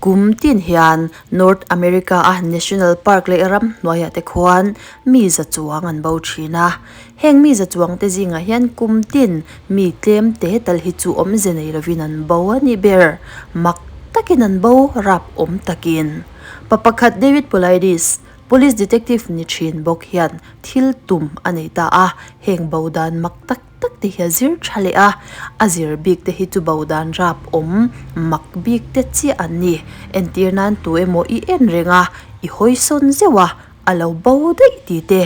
Kum tin hian North America a National Park leh ramhnuaiah te khuan mi za chuang an bo thin a. Heng mi za chuang te zingah hian kum tin mi tlem te tal hi chu awmze nei lovin an bo a ni ber. Mak takin an bo rap awm takin. Pa pakhat David Paulides, Police Detective ni thin bawk hian thil tum a nei ta a, heng bo dan mak tak tak te hi a zir tha leh a, a zir bik te hi chu bo dan rap awm mak bik te chiah an ni. Entir nan tu emaw i en reng a, i hawi sawn zeuh a, a lo bo daih ti te.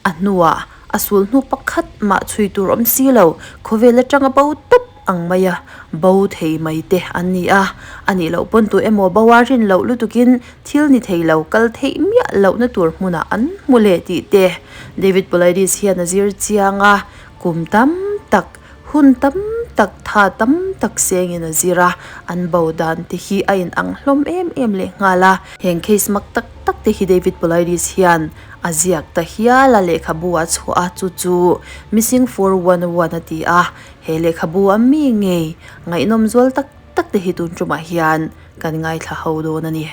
A hnuah a sul hnu pakhat mah chhui tur awm si lo, khawvel atanga bo tawp ang mai a, bo thei mai te an ni a. A nih loh pawn tu emaw bo a rin loh lutukin thil ni thei lo kal theih miah lohna tur hmunah an hmu leh tih te David Paulides hian a zir chiang a. Kum tam tak, hun tam tak, tha tam tak sengin a zir a, an bo dan te hi a inang hlawm em em leh nghal a. Heng case mak tak tak te hi David Paulides hian a ziak ta hial a, lehkhabu a chhuah a, chu chu Missing 411 a ti a. He lehkhabu a mi ngei ngaihnawm zual tak tak te hi tun tumah hian kan ngaithla ho dawn a ni.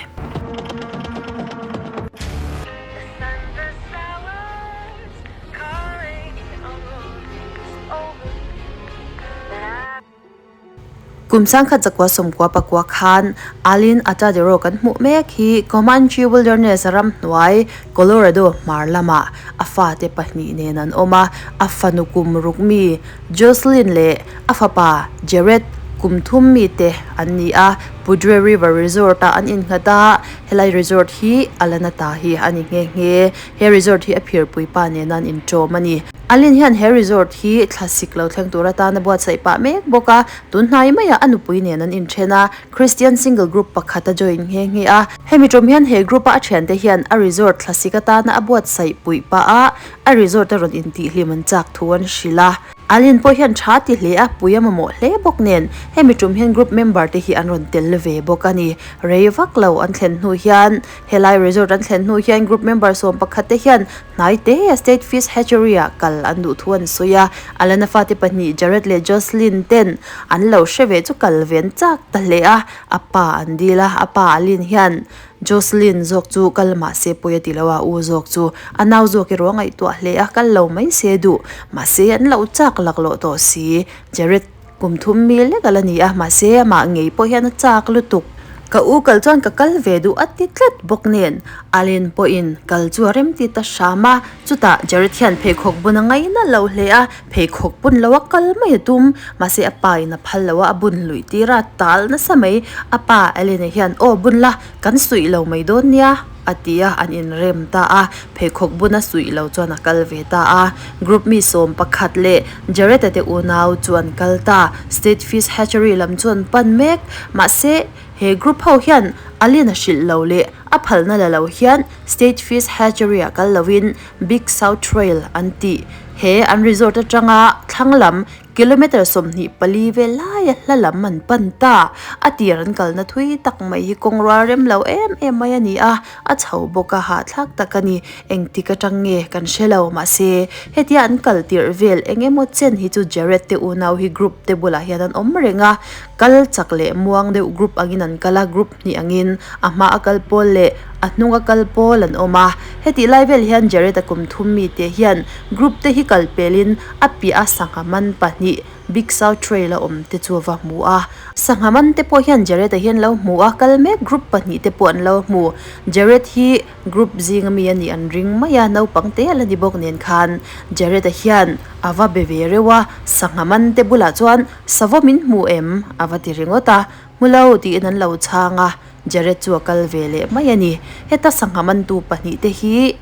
Kum sangkhat zakua sawmkua pakua khan Alin Atadero kan hmuh mek hi Comanche Wilderness ramhnuai Colorado hmar lamah a fate pahnih nen an awm a, a fanu kum ruk mi Jocelyn leh a fapa Jared kum thum mite an ni a, Poudre River Resort-ah an innghat a, helai resort hi a la na ta hi a ni nghe nghe. He resort hi a phirpui pa nena an inṭawm a ni. Alin hian he resort hi thlasik lo thleng tur atana buatsaih pah mek bawk a, tun hnai maiah a nupui nen an inṭhen a, Christian single group pakhat a join nghe nghe a. Hemi ṭawm hian he group-a a ṭhiante hian a resort thlasik atana a buatsaih puih pah a, a resort a rawn intihhlim an chak thu an hrilh a. Alin pawh hian tha ti hle a, pui a mamawh hle bawk nen hemi tum hian group member te hi an rawn tel ve bawk a ni. Rei vak lo an thlen hnu hian helai resort an thlen hnu hian group member sawm pakhat te hian hnai te a State Fish Hatchery ah kal an duh thu an sawi a. Alana fate pahnih Jared leh Jocelyn ten an lo hre ve chu kal ve an chak ta hle a, a pa an dil a, a pa Alin hian Jocelyn zawk chu kal mahse pawi a ti lo a, u zawk chu a nau zawk erawh a ngaihtuah hle a, kal lo mai se duh. Mahse an lo chak laklawh tawh si. Jared kum thum mi lek a la ni a, mahse amah ngei pawh hian a chak lutuk. Ka u kal chuan ka kal ve duh a ti tlat bawk nen Allen pawhin kal chu a rem ti ta hram a, chutah Jared hian pheikhawk bun a ngaina lo hle a, Pheikhawk bun lo a kal mai a tum, mahse a pa in a phal lo a, a bun luih tir a, tal nasa mai. A pa Elena hian, Aw bun la, kan suih lo mai dawn nia, a ti a, an inrem ta a. Pheikhawk bun a suih lo chuan a kal ve ta a. Group mi sawm pakhat leh Jared-a te unau chu an kal ta. State Fish Hatchery lam chu an pan mek. Mahse, he group ho hian Alina hrilh lo leh a phalna la lo hian State Fish Hatchery-ah kal loin Big South Trail an tih. He an resort atanga thlang lam kilometre 24 vel laia hla lam an pan ta. A tir an kalna thui tak mai hi kawng rual rem lo em em mai a ni a, a chho bawk a hahthlak tak a ni. Engtik atang nge kan hre lo mahse hetia an kal tirh vel eng emaw chen hi chu Jared te unau hi group te bulah hian an awm reng a, kal chak leh muang deuh group angin an kal a, group hnih angin a hma a kal pawl leh a hnung a kal pawl an awm a. Hetih lai vel hian Jared-a kum thum mite hian group te hi kal pelin a piah a sangha man pahnih Big South Trail a awm te chu a va hmu a. Sangha man te pawh hian Jared-a hian lo hmu a, kal mek group pahnih te pawh an lo hmu. Jared hi group zinga mi a nih an ring mai a, naupang te a la ni bawk nen khan Jared-a hian a va be ve reuh a, sangha man te bulah chuan sava min hmu em? a va ti ringawt a. Hmu lo tiin an lo chhang a, Jared chu a kal ve leh mai a ni. Heta sangha mantu pahnih te hi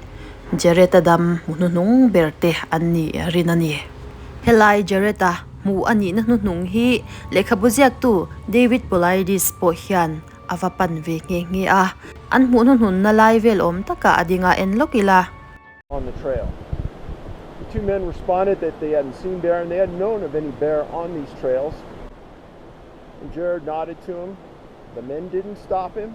Jared-a dam hmu hnuhnung ber te an nih rin a ni. Helai Jared-a hmuh a nihna hnuhnung hi lehkhabu ziaktu David Paulides pawh hian a va pan ve nghe nghe a. An hmuh hnuhnunna lai vel awm takah a ding a, en lawk ila. On the trail. The two men responded that they hadn't seen bear and they hadn't known of any bear on these trails. And Jared nodded to him. The men didn't stop him,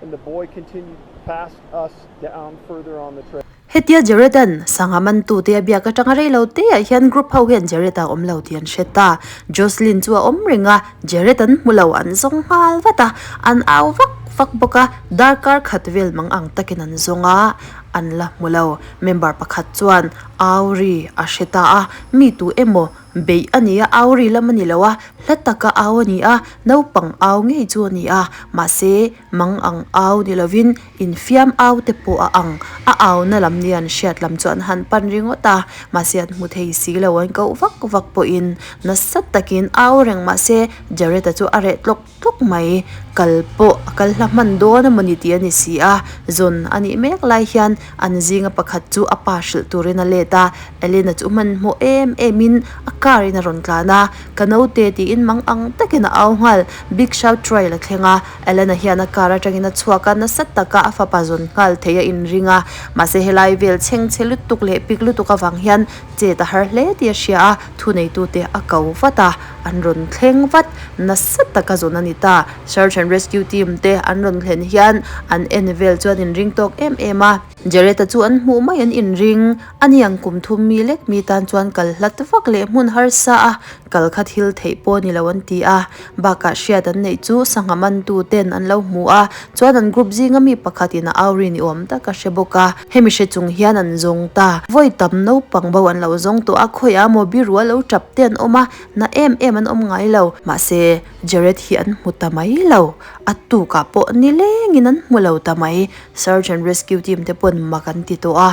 and the boy continued past us down further on the trail. Hetia Jared-a'n sangha mantute a biak atanga rei lo te ah hian group ho hian Jared-a awm lo tih an hre ta. Jocelyn chu a awm reng a, Jared an hmu lo, an zawng nghal vat a, an au vak vak bawk a, darkar khat vel mang ang takin an zawng a, an la hmu lo. Member pakhat chuan au ri a hre ta a, mi tu emaw Beih a ni a, au ri lam a ni lo a, hla taka au a ni a, naupang au ngei chu a ni a, mahse mang ang au ni lovin infiam au te pawh a ang, a auna lam nia an hriat lam chu an han pan ringawt a, mahse an hmu thei si lo, an koh vak vak pawhin nasa takin au reng mahse Jared-a chu a reh tlawk tlawk mai, kal pawh a kal hla hman dawn a mawni tih a ni si a, zawn a nih mek lai hian an zinga pakhat chu a pa hrilh turin a let a, Elena chu hmanhmawh em em in a car in a rawn tlan a, ka naute tiin mang ang takin a au nghal, Big Shout Trail a thleng a, Elena hian a car atangin a chhuak a, nasa taka a fapa zawn nghal thei a inring a, mahse helai vel chhengchhe lutuk leh pik lutuk avang hian chet a har hle tih a hria a, thuneitute a ko vat a. An rawn thleng vat nasa taka zawn a ni ta. Search and rescue team te an rawn thlen hian an en vel chuan inring tawk em em a. Jared-a chu an hmuh mai an inring a ni ang kum thum mi lek mi tan chuan kal hlat vak leh hmun harsa a kal kha thil theih pawh ni lo an ti a. Bakah hriat an neih chu sangha mantu ten an lo hmu a, chuan an group zinga mi pakhatin a au ri ni awm tak a hre bawk a. Hemi hre chung hian an zawng ta. Vawi tam naupang bo an lo zawng tawh a, khawiah maw biru a lo tap te an awm a, na em em an awm ngai lo. Mahse, Jared hi an hmu ta mai lo. A tukah pawh nilengin an hmu lo ta mai. Search and rescue team te pawn mak an ti tawh a,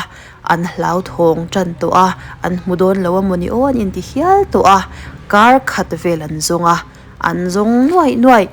an hlauthawng tan tawh a, an hmu dawn lo a mawni aw an inti hial tawh a, kar khat vel an zawng a. An zawng nuaih nuaih.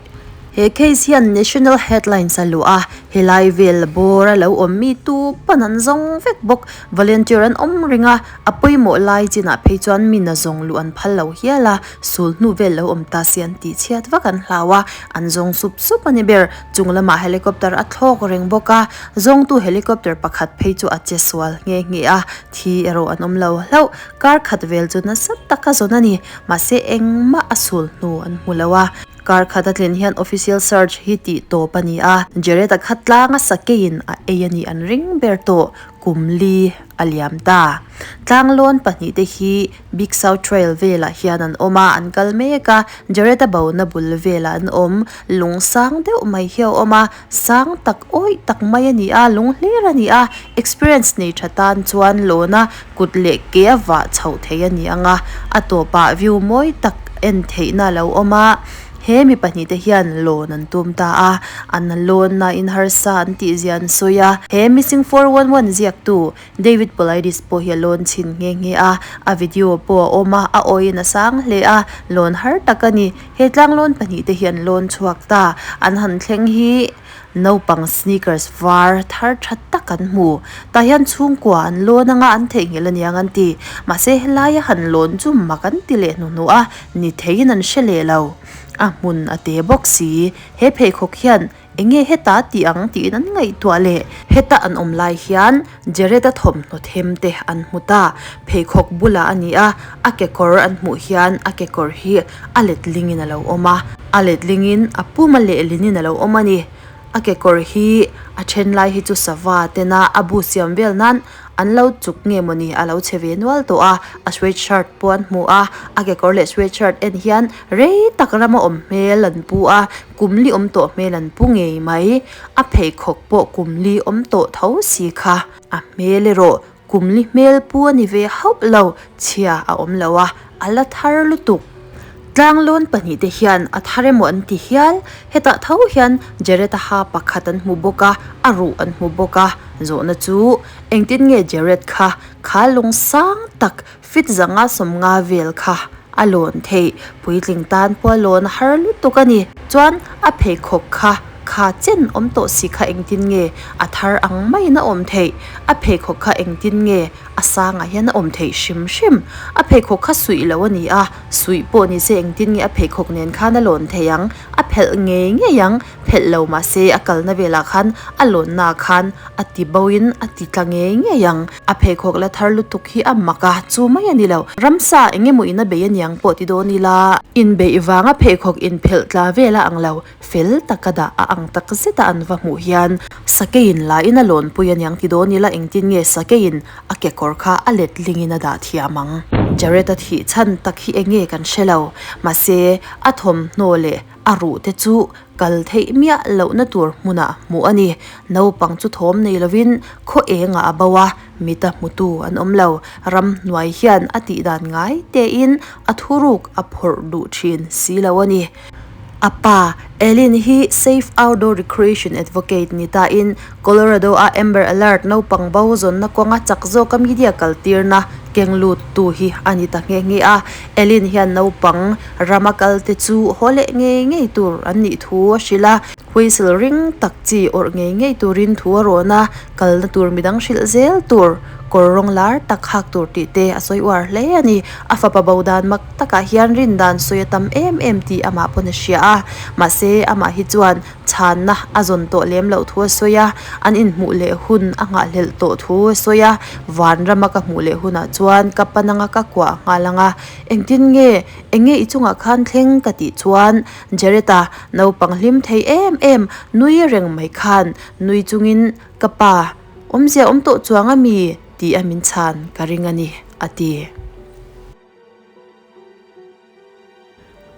He case hian national headlines a luah a, helai vel bawr a lo awm mi tu pawn an zawng vek bawk. Volunteer an awm reng a, a pawimawh lai chinah phei chuan mi na zawng luh an phal lo hial a, sul hnu vel lo awm ta si an tih chhiat vak an hlau a, an zawng sup sup a ni ber. Chung lamah helicopter a thlawk reng bawk a, zawngtu helicopter pakhat phei chu a che sual nghe nghe a, thi erawh an awm lo hlauh. Kar khat vel chu nasa taka zawn a ni. Mahse engmah a sul hnu an hmu lo a, kar khat a tlin hian official search hi tih tawp a ni a, Jared-a kha tlanga sakeiin a ei a nih an ring ber tawh kum li a liam ta. Tlanglawn pahnihte hi Big South Trail velah hian an awm a, an kal mek a, Jared-a bona bul velah an awm. Lung sang deuh mai hi a awm a, sang tak awih tak mai a ni a, lung hlir a ni a, experience nei tha tan chuan lawna kut leh ke a vah chhoh thei a ni ang a, a tawpah view mawi tak en theihna a lo awm a, he mi pahnihte hian lawn an tum ta a, an lawn nain harsa an tih zia an sawi a, he missing 411 ziaktu David Paulides pawh hi a lawn chhin nghe nghe a, a video pawh a awm a, a awiin a sang hle a, lawn har tak a ni, he tlanglawn pahnihte hi an lawn chhuak ta, an han thleng hi. Naupang sneakers var thar tha tak an hmu. Tah hian chhungkua an lawn anga an theihnghilh a niang an ti. Mahse helaia han lawn chu mak an ti leh hnuhnuh a, ni theiin an hre leh lo. A hmun a te bawk si. He pheikhawk hian enge heta tih ang tiin an ngaihtuah leh. Heta an awm lai hian Jared-a thawmhnaw them te an hmu ta. Pheikhawk bulah a ni a, a kekawr an hmuh hian a kekawr hi a letlingin a lo awm a, a letlingin a pum a lehlinin a lo awm a ni. A kekawr hi a then lai hi chu sava tena a bu siam vel nan an lo chuk nge mawni a lo chhe ve nual tawh a, a sweatshirt pawh an hmu a, a kekawr leh sweatshirt en hian rei tak rama awm hmel an pu a, kum li awm tawh hmel an pu ngei mai. A pheikhawk pawh kum li awm tawh tho si kha a hmel erawh Kum li hmel pu a ni ve hauh lo, chhia a awm lo a, a la thar lutuk. Tlanglawn pahnihte hian a thar emaw an ti hial, hetah tho hian Jared-a ha pakhat an hmu bawk a, a ruh an hmu bawk a, zawhna chu engtin nge Jared kha kha lung sang tak fit zanga 50 vel kha a lawn theih, puitling tan pawh a lawn har lutuk a ni. Chuan a pheikhawk kha kha chen awm tawh si kha engtin nge a thar ang maiin a awm theih? A pheikhawk kha engtin nge a sangah hian a awm theih hrim hrim? A pheikhawk kha suih lo a ni a, suih pawh ni se engtin nge a pheikhawk nen khan a lawn theih ang? A phelh ngei ngei ang, phelh lo mahse a kalna velah khan a lawnnaah khan a ti boin a ti tla ngei ngei ang. A pheikhawk la thar lutuk hi a mak a, chu mai a ni lo. Ramsa eng emaw in a bei aniang pawh ti dawn ila. Inbeih vanga pheikhawk inphelh tla vel a ang lo, fel taka dah a ang tak zeta an va hmuh hian sakeiin la in a lawnpui aniang ti dawn ila engtin nge sakeiin a kekawr kha a letlingin a dah thiam ang. Jared-a thih chhan tak hi eng nge kan hre lo, mahse a thawmhnaw leh a ruh te chu kal theih miah lohna tur hmunah hmuh a ni. Naupang chu thawm nei lovin khaw engah a bo a, mita hmutu an awm lo. Ramhnuai hian a tih dan ngai tein a thuruk a phawrh duh thin si lo a ni. A pa, Elin hi Safe Outdoor Recreation Advocate ni tain Colorado-a Amber Alert naupang bo zawnna kawnga chak zawka media kaltirna keng luttu hi a ni ta nghe nghe a. Elin hian naupang rama kalte chu haw leh ngei ngei tur an nih thu a hrilh a, whistle ring tak chi awrh ngei ngei turin thu a rawn a, kalna tur midang hrilh zel tur kawr rawng lar tak hak tur tih te a sawi uar hle a ni. A fapa bo dan mak takah hian rin dan sawi a tam em em tih amah pawn a hria a, mahse amah hi chuan chhanna a zawn tawh lem loh thu a sawi a, an inhmuh leh hun a nghahhlelh tawh thu a sawi a, vanrama ka hmuh leh hunah chuan ka pan anga ka kuah nghal ang a, engtin nge, eng nge i chungah khan thleng ka tih chuan Jared-a naupang hlim thei em em nui reng mai khan nui chungin ka pa awmzia awm tawh chuang a mi tih a min chhan ka ring a ni a ti.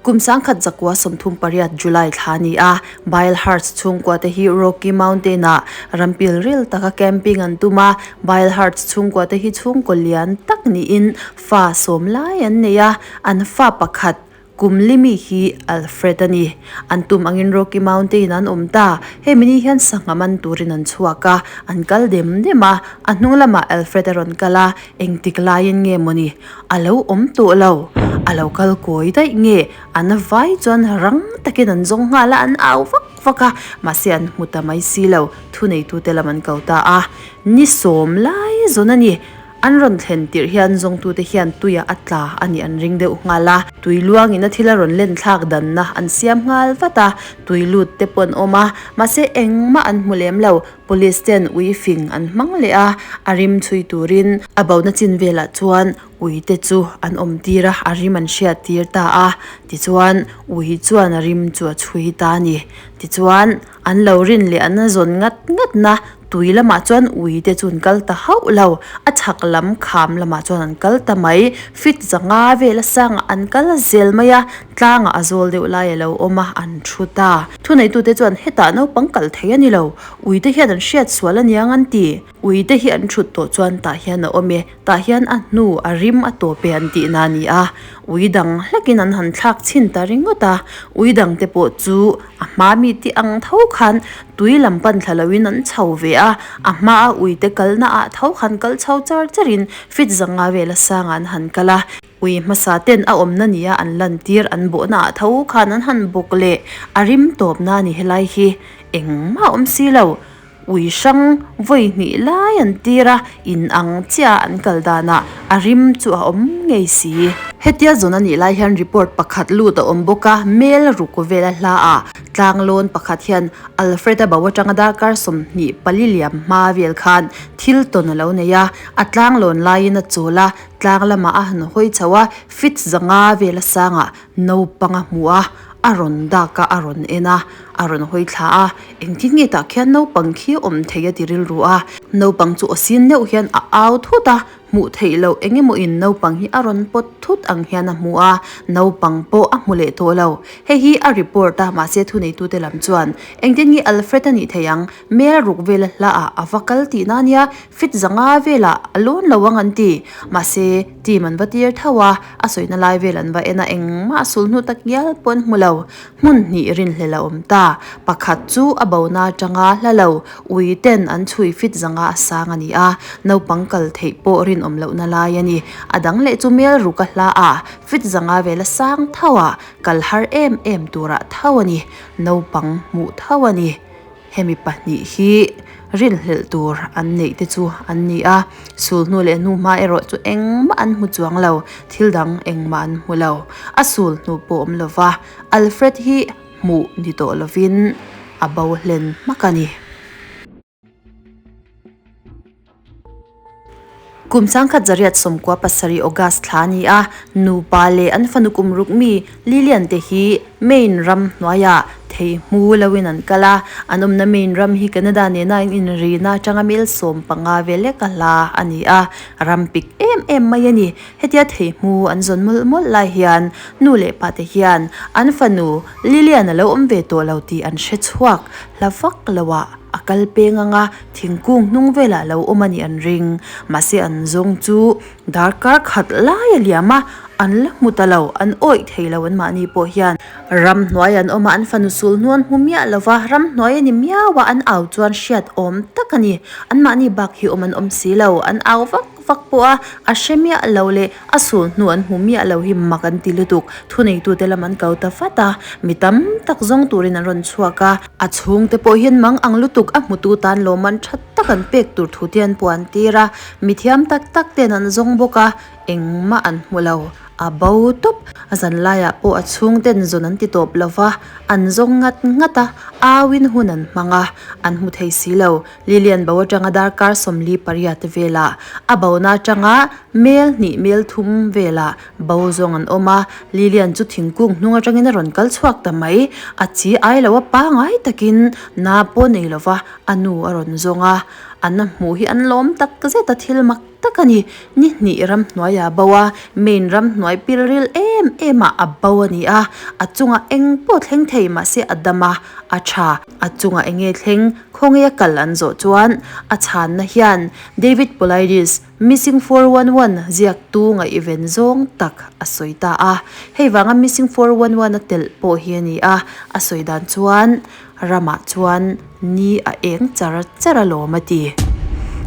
Kum 1938 July thla a ni a, Bile Hearts chhungkua te hi Rocky Mountain ah rampil ril taka camping an tum a. Bile Hearts chhungkua te hi chhungkaw lian tak niin fa sawm lai an nei a, an fa pakhat Kum limi hi Alfred a ni. An tum angin Rocky Mountain an awm ta. Hemi ni hian sangha man turin an chhuak a, an kal dem dem a. A hnung lamah Alfred a rawn kal a, engtik laiin nge mawni a lo awm tawh lo. A lo kal kawi daih nge an vai chuan rang takin an zawng nghal a, an au vak vak a, mahse an hmu ta mai si lo. Thuneitute lam an ko ta a, ni sawm lai zawn a ni. An rawn thlen tirh hian zawngtute hian tuiah a tla a nih an ring deuh nghal a, tui luangin a thil a rawn len thlak danna an siam nghal vat a, tui lut te pawh an awm a, mahse engmah an hmu lem lo, police ten ui fing an hmang leh a, a rim chhui turin a bona chin velah chuan ui te chu an awm tir a, a rim an hriat tir ta a, tichuan ui chuan a rim chu a chhui ta a ni, tichuan an lo rin leh an zawn ngat ngat na. Tui lamah chuan ui te chu an kal ta hauh lo, a chhak lam kham lamah chuan an kal ta mai. Fit zanga vel a sangah an kal zel mai a, tlangah a zawl deuh lai a lo awm a, an thu ta. Thuneitute chuan hetah naupang kal thei a ni lo, ui te hian an hriat sual aniang an ti. Ui te hi an thut tawh chuan tah hian a awm e, tah hian a hnu a rim a tawp e an tihna a ni a. Ui dang hlekin an han thlak chhin ta ringawt a, ui dang te pawh chu a hma mi tih ang tho khan Tui lam pan thla loin an chho ve a, a hmaa uite kalna ah tho khan kal chho char charin fit zanga vela sangah an han kal a, ui hmasa ten a awmna nia an lantir an bawhna ah tho khan an han bawk leh a rim tawpna a ni helai hi engmah a awm si lo, ui hrang vawi hnih lai an tir a, in ang chiah a an kal danah a rim chu a awm ngei si. Hetia zawn a nih lai hian report pakhat lut a awm bawk a, mel ruk vela hla ah Tlanglawn pakhat hian Alfred-a bo atanga darkar 24 liam hma vel khan thil tawn a lo nei a, a tlanglawn laiin a chawl a, tlang lamah a han hawi chho a, fit zanga vel a sangah naupang a hmu a, a rawn dak a, a rawn en a, a rawn hawi thla a, engtin nge tah khian naupang khi awm thei a ti rilru a, naupang chu aw sin deuh hian a au thut a, Hmuh theih loh eng emaw in naupang hi a rawn pawt thut ang hian a hmu a, naupang pawh a hmu leh tawh lo. Hei hi a report a, mahse thuneitute lam chuan engtin nge Alfred a nih theih ang, mel ruk vela hla ah a va kal tihna ania, fit zanga velah a lawn lo ang an ti. Mahse team an va tir tho a, a sawina lai vel an va en a, engmah sulhnu tak ngial pawh an hmu lo. Hmun hnih rinhlelh a awm ta, pakhat chu a bona atanga hla lo, Ui ten an chhui fit zanga a sang a ni a, naupang kal theih pawh rinawm lohna lai a ni. A dang leh chu mel ruk a hla a, fit zanga vel a sang tho a, kal har em em turah tho a ni. Naupang hmuh tho a ni. Hemi pahnih hi rinhlelh tur an neih te chu an ni a, sul hnu leh hnu hma erawh chu engmah an hmu chuang lo, thil dang engmah an hmu lo. A sul hnu pawh awm lova, Alfred hi hmuh ni tawh lovin a bo hlen hmak a ni. Kum 1997 August thla a ni a, nupa leh an fanu kum ruk mi Lilian te hi Maine ram hnuaiah thei hmu loin an kal a, an awmna Maine ram hi Canada nena in inrina atanga mil 15 vel lek a hla a ni a, ram pik em em mai a ni. Hetia thei hmu an zawn mawlh mawlh lai hian nu leh pa te hian an fanu Lilian a lo awm ve tawh lo tih an hre chhuak hla vak lo a, a kal peng anga thingkung hnung velah lo awm a nih an ring. Mahse an zawng chu Darkar khat lai a liam a, an la hmu ta lo, an awih thei lo anmahni pawh hian. Ramhnuai an awm a, an fanu sul hnu an hmu miah lo va, ramhnuai a ni miau a, an au chuan hriat awm tak a ni. Anmahni bak hi awm an awm si lo, an au vak vak pawh a, a hre miah lo leh a sul hnu an hmu miah lo hi mak an ti lutuk. Thuneitute lam an ko ta vat a, mi tam tak zawng turin an rawn chhuak a. A chhungte pawh hian mang ang lutuk a hmutu tan lawmman tha tak an pek tur thu te an puan tir a, mithiam tak tak ten an zawng bawk a, engmah an hmu lo, a bo tawp. A zan laiah pawh a chhungten zawn an ti tawp lo va, an zawng ngat ngat a, auin hun an hmang a, an hmu thei si lo. Lilian bo atanga darkar 48 velah a bona atanga mel hnih mel thum velah Bo zawng an awm a, Lilian chu thingkung hnung atangin a rawn kal chhuak ta mai. A chi ai lo a pangai takin na pawh nei lo va, a nu a rawn zawng a. An a hmuh hi an lawm tak zet a, thil mak tak a ni. Ni hnih ramhnuai a bo a, main ramhnuai pilril em em ah a bo a ni a. A chungah eng pawh thleng thei mahse a dam a, a tha. A chungah eng nge thleng, khawnge a kal an zawh chuan a chhanna hian David Paulides, Missing 411 ziaktu ngaihven zawng tak a sawi ta a, hei vanga Missing 411 a telh pawh hi a ni a, a sawi dan chuan ramah chuan ni a eng char char alawm a ti.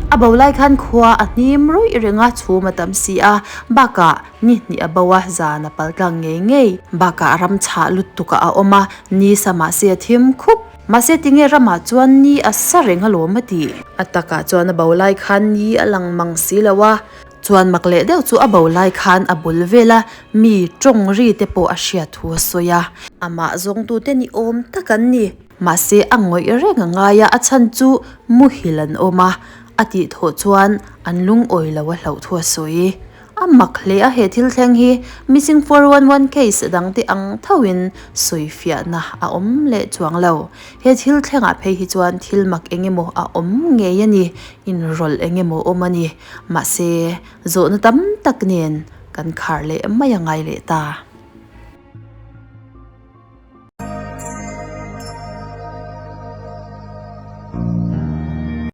A bo lai khan khua a hnim ruih reng a, chhum a tam si a, bakah ni hnih a bo a, zan a pal tlang ngei ngei. Bakah ram chhah lutuk ah a awm a, ni sa mahse a thim khup. Mahse tinge ramah chuan ni a sa reng alawm a ti. A takah chuan a bo lai khan ni a lang mang si lo a, chuan mak leh deuh chu a bo lai khan a bul vela mi tawng ri te pawh a hriat thu a sawi a. Amah zawngtute ni awm tak an ni. Mahse a ngawih reng a ngai a, a chhan chu muhil an awm a, a tih thawh chuan an lungawi lo a hlauh thu a sawi. A mak hle a, he thil thleng hi Missing 411 case dangte ang thoin sawifiahna a awm leh chuang lo. He thil thlengah phei hi chuan thil mak eng emaw a awm ngei a ni, inrawlh eng emaw awm a ni. Mahse, zawhna tam tak nen kan khar leh mai a ngai leh ta.